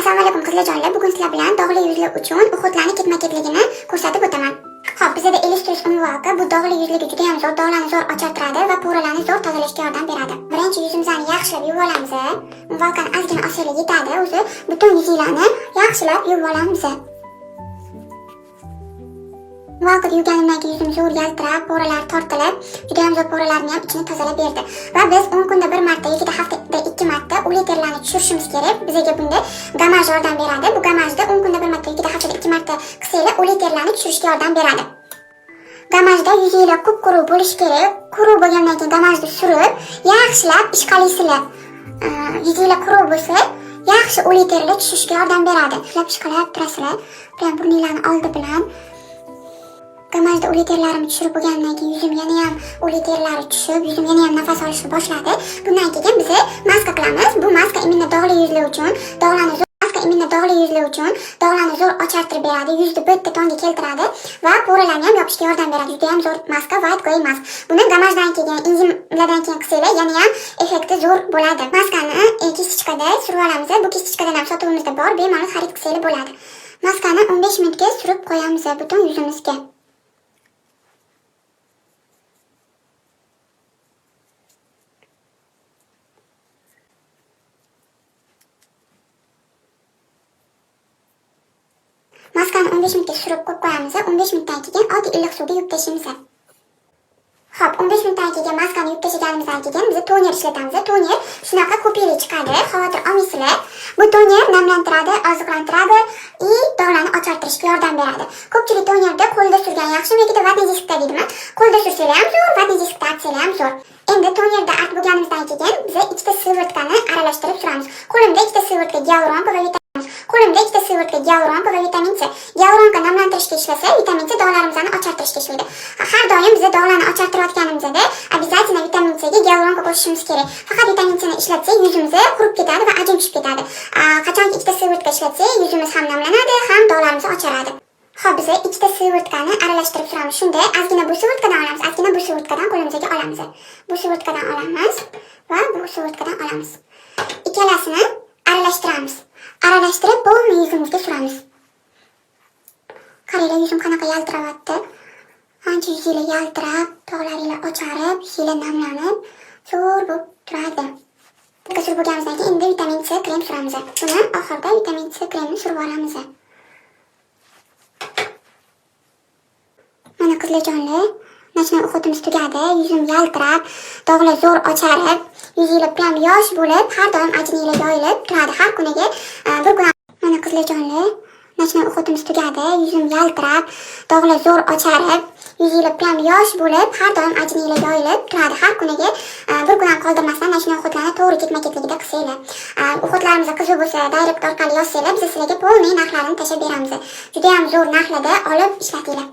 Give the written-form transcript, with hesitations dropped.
Assalomu alaykum qizlarjonlar. Bugun sizlar bilan dog'li yuzlar uchun уход larni ketma-ketligini ko'rsatib o'taman. Xo'p, bizda Illustrious умывалка bu dog'li yuzlarga juda ham zo'r, dog'larni zo'r ochartiradi va пора larni zo'r tozalashga yordam beradi. Birinchi yuzimizni yaxshilab yuvib olamiz. Умывалка ni ozgina olsanglar yetadi, o'zi butun yuzinglarni yaxshilab yuvib olamiz. Умывалка da yuvganimdan keyin yuzim zo'r yaltirab, пора lar tortilib, juda ham zo'r пора larni ham ichini tozalab berdi. Va biz 10 kunda bir marta yoki haftada 2 marta o'li terilarni tushirishimiz kerak. Bizga bunda gommaj yordam beradi. Bu gommajda 10 kunda bir marta yoki haftada 2 marta qilsanglar, o'li terilarni tushirishga yordam beradi. Gommajda yuzinglar qup-quruq bo'lishi kerak. Quruq bo'lgandan keyin gommajni surib, yaxshilab ishqalaysizlar. Yuzinglar quruq bo'lsa, yaxshi o'li terilar tushishga yordam beradi. Yaxshilab ishqalab turasizlar. Bilan burninglarni oldi bilan. Gommajda o'li terilarimni tushirib bo'lgandan keyin yuzim yana ham o'li terilari tushib, yuzim yana ham nafas olishni boshladi. Bundan keyin biz maska qilamiz. Bu maska именно dog'li yuzlar uchun, dog'larni zo'r maska именно dog'li yuzlar uchun dog'larni zo'r ochartirib beradi, yuzni bitta tonga keltiradi va пора larni ham yopishga yordam beradi. Juda ham zo'r maska, White Clay mask. Buni gommajdan keyin, enzimlardan keyin qilsanglar, yana ham effekti zo'r bo'ladi. Maskani кисточка da surib olamiz. Bu кисточка dan ham sotuvimizda bor, bemalol xarid qilsanglar bo'ladi. Maskani 15 minutga surib qo'yamiz butun yuzimizga. Maskani 15 minutga surib qo'yib qo'yamiz. 15 minutdan keyin oddiy iliq suvga yuvib tashlaymiz. Xo'p, 15 minutdan keyin maskani yuvib tashlaganimizdan keyin biz toner ishlatamiz. Toner shunaqa ko'pikli chiqadi, xavotir olmaysizlar. Bu toner namlantiradi, oziqlantiradi и dog'larni ochartirishga yordam beradi. Ko'pchilik tonerda qo'lda surgan yaxshimi yoki ватный diskda deydimi? Qo'lda sursanglar ham zo'r, ватный diskda artsanglar ham zo'r. Endi tonerda artib bo'lganimizdan keyin biz ikkita сыворотка ni aralashtirib suramiz. Qo'limda ikkita сыворотка гиалуронка va vitamin Qo'limda ikkita сыворотка гиалуронка va vitamin C. Гиалуронка namlantirishga ishlasa, vitamin C dog'larimizni ochartirishga ishlaydi. Har doim biz dog'larni ochartirayotganimizda обязательно vitamin C ga гиалуронка qo'shishimiz kerak. Faqat vitamin C ni ishlatsak, yuzimiz qurib ketadi va ajin tushib ketadi. Qachonki ikkita сыворотка ishlatsak, yuzimiz ham namlanadi, ham dog'larimiz ocharadi. Xo'p, biz ikkita сыворотка ni aralashtirib suramiz. Shunda ozgina bu сыворотка dan olamiz, ozgina bu сыворотка dan qo'limizga olamiz. Bu сыворотка dan olamiz va bu сыворотка dan olamiz. Ikkalasini aralashtiramiz. Aralashtirib, полный yuzimizga suramiz. Qaranglar, yuzim qanaqa yaltirayapti. Ancha yuzinglar yaltirab, dog'laringlar ocharib, yuzinglar namlanib, zo'r bo'lib turadi. Bitta surib bo'lganimizdan keyin endi vitamin C krem suramiz. Buni oxirida vitamin C kremini surib olamiz. Mana qizlarjonlar, ночной уход imiz tugadi. Yuzim yaltirab, dog'lar zo'r ocharib, yuzinglar prям yosh bo'lib, har doim ajininglar yoyilib turadi. Har kuniga bir kun. Mana qizlarjonlar, ночной уход imiz tugadi. Yuzim yaltirab, dog'lar zo'r ocharib, yuzinglar prям yosh bo'lib, har doim ajininglar yoyilib turadi. Har kuniga bir kun ham qoldirmasdan ночной уход larni to'g'ri ketma-ketligida qilsanglar. Уход larimiz qiziq bo'lsa, direct orqali yozsanglar, biz sizlarga полный narxlarini tashlab beramiz. Juda ham zo'r narxlarda olib ishlatinglar.